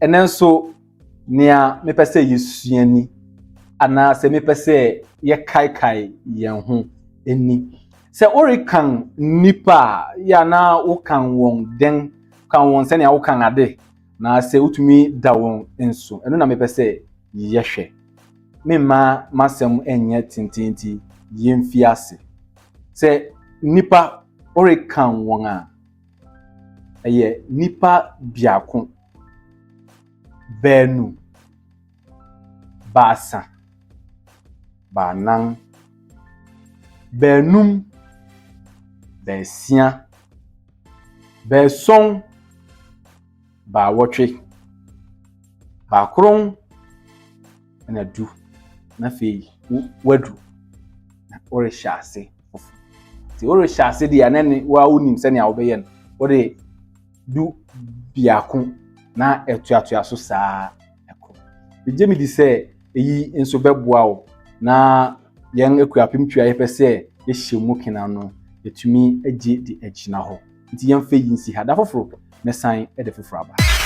Ɛnɛ nso nea mepɛ sɛ yɛsua ni anaasɛ mepɛ sɛ yɛkaekae yɛn ho ni. Sɛ worekan nnipa a, yɛ a na wokan wɔn dɛn? Kan wɔn sɛnea wokan ade na sɛ wotumi da wɔn nso. Ɛno na mepɛ sɛ yɛhwɛ. Memma m'asɛm nyɛ tenten nti yɛmfi ase. Sɛ nnipa worekan wɔn a, ɛyɛ nnipa biako, baanu, baasa, baanan, baanum, baasia, baason, baawɔtwe, baakron ɛna du. Na afei wadu na worehyɛ ase foforɔ. Nti worehyɛ ase deɛ a na ne wo ara wonim sɛnea wobɛyɛ no. Wode 11 na ɛtoatoa so saa ɛkɔ. Megye me di sɛ eyi nso bɛboa wo na yɛn Akuapem Twi a yɛpɛ sɛ yɛhyɛ mu kena no, yɛtumi agye de agyina hɔ. Nti yɛmfa yi nsi ha. Da foforɔ mɛsan de foforɔ aba.